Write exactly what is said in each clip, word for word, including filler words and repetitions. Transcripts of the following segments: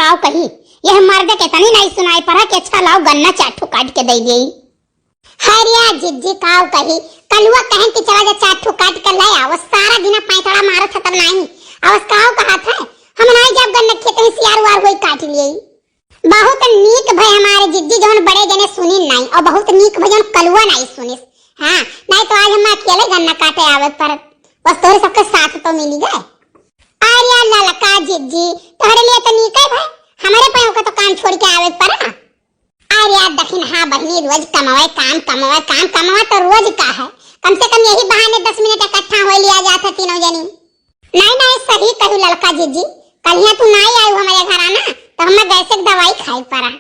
अउ कही, "यह मर्द के तनी नाहीं सुनाई पड़ा कि अच्छा लाओ गन्ना चार ठो काट के दे देई।" हरिया जिज्जी काव कही, कलुआ कहन कि चला जा चार ठो काट के ले आओ, सारा दिना पैंतड़ा मारत है तब नाहीं। अउ काव कहत है, "हम नाहीं जाब गन्ना खेत में, सियार उआर होई काट लिए।" बहुत नीक भय हमारे जिज्जी, जौन बड़े जने सुनिन नाहीं, अउ बहुत नीक भय जौन कलुआ नाहीं सुनिस। हाँ, नाहीं तो आज हम अकेले गन्ना काटे आवे पर बस तोहरे सबके साथ तो मिली गए। अरे ललका जिज्जी, तोहरे लिए तो नीक है भाई, हमारे पाँव का तो काम छोड़ के आवे पड़ा। अरे यार दखिनहा बहिनी, रोज कमावे काम, कमावे काम, कमावे तो रोज का है, कम से कम यही बहाने दस मिनट इकट्ठा हो लिया जात है तीनों जनी। नाहीं, नाहीं, सही कहू ललका जिज्जी, कलिया तू नाहीं आयु हमारे घर आना, तो हमें गैस के दवाई खाई पड़ा।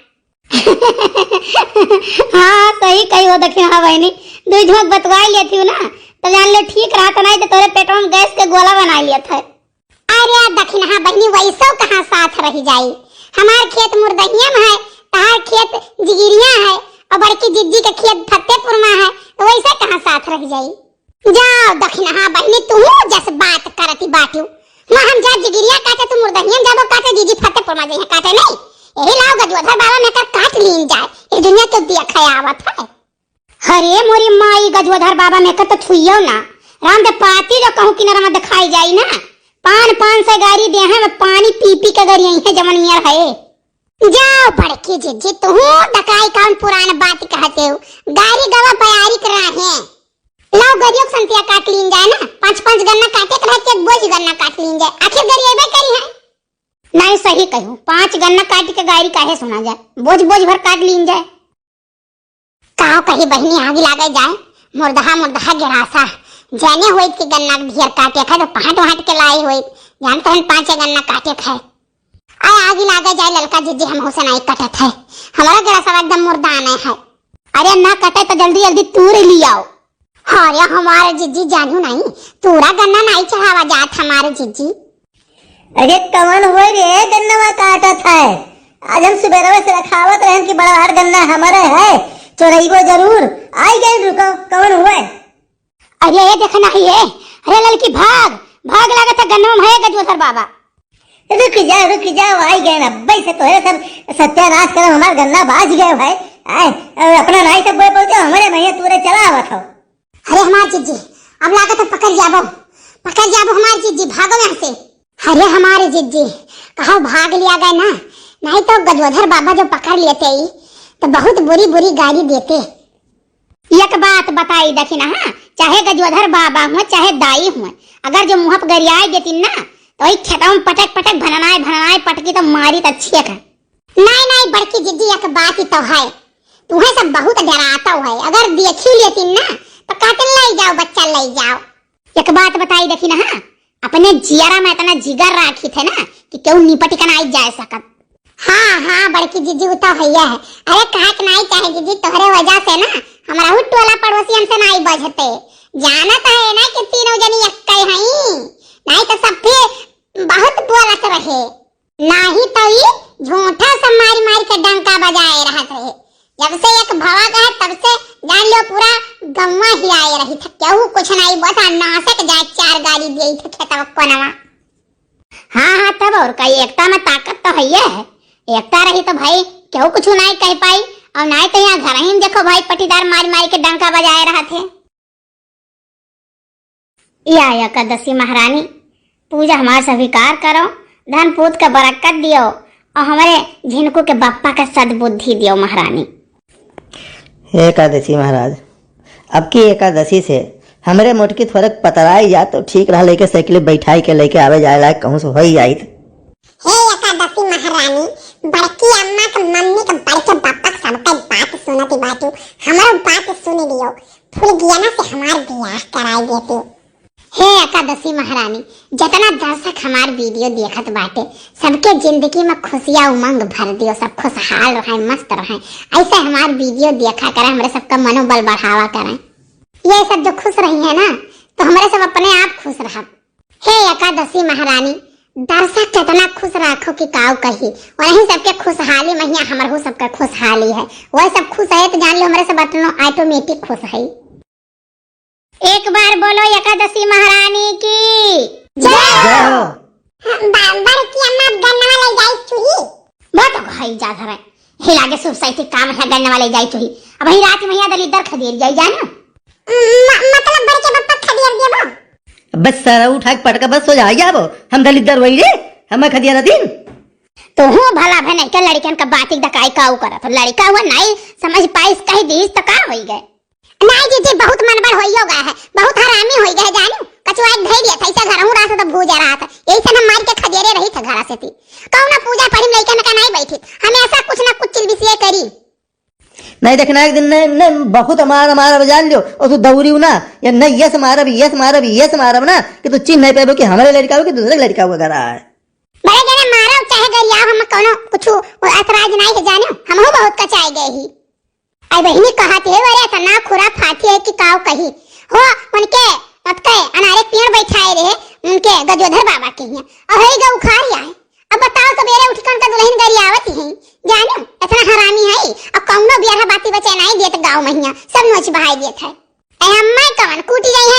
हाँ, सही कही हो दखिनहा बहिनी, दुई झोंक बतवाई लेत ही ना, तो जान ले ठीक रहत, नाहीं तो तोरे पेटवा में गैस के गोला बनाई लेत है। अरे दखिनहा बहिनी, वैसो कहाँ साथ रह जाई, हमार खेत मुरदहिया में है, तहार खेत जिगिरिया है, अउ बड़की जिज्जी के खेत फतेहपुर में है, तो वैसे कहाँ साथ रह जाई? जाओ दखिनहा बहिनी, तुहू जस बात करती बाटियो। वहाँ हम जा जिगिरिया काटे, तू मुरदहिया में जाबो काटे, जिज्जी फतेहपुर में जइहे काटे नहीं। यही लाओ गजोधर बाबा में कर काट लीन जाए, ये दुनिया के दिया खाए आवत है। अरे मोरी माई, गजोधर बाबा में कर तो छुइयो ना। राम दे पाती जो कहूँ किनारा में दिखाई जाई ना, पान पान से गारी देहे में पानी पी पी के गरिया है जमन मियर है। जाओ बड़की जिज्जी, तुहू दकाई कौन पुरान बात कहते हो, गारी गवा बयारी कर रहे हैं। लाओ गरियो के संतिया काट लीन जाए ना, पाँच पाँच गन्ना काटे के रहे, एक बोझ गन्ना काट लीन जाए, आखिर गरियेबे करी है। नाहीं सही कहू, पाँच गन्ना काट के गारी काहे सुना जाए, बोझ बोझ भर काट लीन जाए। काव कही बहिनी, आगी लागे जाए, मुर्दहा मुर्दहा गिरासा, जाने होइत कि गन्ना के ढेर काटे खाए तो पहाट वहाट के लाई होइत, जान तहन पाँचे गन्ना काटे खाए। आय आगी लागे जाए ललका जिज्जी, हमहू से नाहीं कटत है, हमारा गिरासा एकदम मुर्दाने है। अरे ना कटे तो जल्दी जल्दी तूर लियाओ। अरे हमारे जिज्जी जानू नाहीं, तूरा गन्ना नाहीं चढ़ावा जात हमारे जिज्जी। अरे कवन होय रे गन्नवा काटत है? आज हम सुबेरवे से रखावत रहन कि बड़ा हर गन्ना हमरे है, चोरइबो जरूर। आई गए, रुको, कवन होय? अरे ये देख ना ये, अरे ललकी भाग, भाग लागत है गन्नवा में है गजोधर बाबा। रुक जा, रुक जा, आई गए ना, अब्बे से तोहरे सब सत्यानाश करब, हमार गन्ना बाज गए भाई। आए, अपना नाई सब बोए पहुंचे, हमारे भैया तूरे चला आवत हो। अरे हमार जिज्जी, अब लागत है पकड़ जाबो, पकड़ जाबो हमार जिज्जी, भागो यहाँ से। अरे हमारे जिज्जी, कहो भाग लिया गए ना, नाहीं तो गजोधर बाबा जो पकड़ लेते ही, तो बहुत बुरी बुरी गारी देते। एक बात बताई दखिनहा, चाहे गजोधर बाबा हुए, चाहे दाई हुए, अगर जो मुँह पर गरियाई देती ना, तो वही खेतवा में पटक पटक भननाए भननाए पटकी तो मारी तो अच्छी है। नाहीं, नाहीं, बड़की जिज्जी, एक बात ही तो है, तुम्हें सब बहुत डराता है। अगर देखी लेती ना, तो कहते, "ले जाओ बच्चा, ले जाओ।" एक बात बताई दखिनहा, अपने जियरा में इतना जिगर राखी थे ना कि केहू निपट के नाहीं जा सकत। हाँ, हाँ, बड़की जिज्जी, उ तो हइया है। अरे, कहा के नाहीं चाहे जिज्जी, तोहरे वजह से ना हमरा उ टोला पड़ोसी हमसे नाहीं बजते। जानत है ना कि तीनों जनी एक्के हई, नाहीं तो सब फिर बहुत बोलत रहे। नाहीं तो ई झूठा सब मारी मारी के डंका बजाए रहत रहे। जब से एक भवा का है, तब से जान लो पूरा गौवा हिलाए रही था। केहू कुछ नाहीं बता, नासक जाए, चार गाली दिए थे खेतवा कोनवा। हाँ, हाँ, तब और का, एकता में ताकत तो हइये है। एकता रही तो भाई केहू कुछ नाहीं कह पाई। और नाहीं तो यहाँ घर ही में देखो भाई, पटीदार मारी मारी के डंका बजाए रहत है। या एकादशी महारानी, पूजा हमार स्वीकार करो, धन पूत का बरकत दियो और हमारे झिनकू के बप्पा का सद्बुद्धि दियो महारानी। हे एकादशी महाराज, अब की एकादशी से हमरे मोटकी थोड़क पतराई जात तो ठीक रहा, लेके साइकिल बैठाई के लेके आवे जाए लायक कहूँ से होई जाइत। हे एकादशी महारानी, बड़की अम्मा के मम्मी के बड़के पापा के सबके बात सुनत बाटू, हमरो बात सुन लियो, फुलगियाना से हमार बियाह कराई देती। हे एकादशी महारानी, जितना दर्शक हमार वीडियो देखत बाटे, सबके जिंदगी में खुशियाँ उमंग भर दियो, सब खुशहाल रहें, मस्त रहें। ऐसे हमार वीडियो देखा करें, हमरे सबका मनोबल बढ़ावा करें। ये सब जो खुश रही है ना, तो हमरे सब अपने आप खुश रहब। हे एकादशी महारानी, दर्शक कितना खुश राखो कि काऊ कही, वही सबके खुशहाली महिया हमरहू सबके खुशहाली है। वह सब खुश है तो जान लो हमरे सब अपनो ऑटोमेटिक खुश है। एक बार बोलो एकादशी महारानी की जय हो। जय हो। बा-, बड़की अम्मा गन्नवा ले जाई चुही। भई जा धरे। हिला के सुभ सही काम है गन्ने वाले जाई चुही। अब ही रात में यहाँ दलिद्दर खदेर जाई जानो। म-, मतलब बड़के बप्पा खदेर देबो? बस सारा उठा के पटका बस हो जाई जाबो। हम दलिद्दर वही रे, हम खदिया न दिन। तो हूँ भला भे नहीं के लड़कन का बात एक दकाई का ऊ करत हो। लड़का हुआ नहीं समझ पाइस कही दीस तो का होई गए? नहीं जीजी, बहुत मनबड़ होइयो गए है, बहुत हरामी होई गए जानियो। कचुआ एक धई दिया था, ऐसा घर हूँ रहा था तो भूजा रहा था, यही से हम मार के खदेरे रही था घरा से थी। कौनो पूजा पढ़ी में लइका में का नहीं बैठी, हमेशा कुछ ना कुछ चिलबिसिए करी। नहीं देखना एक दिन नहीं, नहीं बहुत मार मार अब जान लियो, और तू दौड़ी ना, ये नहीं ये से मारब, ये से मारब, ये से मारब ना, कि तू चिन्ह नहीं पाबो कि हमारे लड़का हो कि दूसरे लड़का हुआ घर आए। बड़े जने मारो चाहे गरियाओ, हम कौनो कुछ ऐतराज नहीं है जानियो, हम बहुत कचाए गए ही। आई बहिनी कहत हे, "अरे इतना खुराफाती है कि काव कही हो।" उनके मत कहे अनारे पेड़ बैठाए रहे उनके गजोधर बाबा के हियाँ, और हई गौ उखाड़ आए। अब बताओ, सबेरे उठ के उनका दुल्हन गरियावत ही जानो, इतना हरामी है। अब कौनो बियाह बाती बचे नहीं देत गाँव महिया, सब नोच बहाई देत है। ए अम्मा कवन कूटी गई है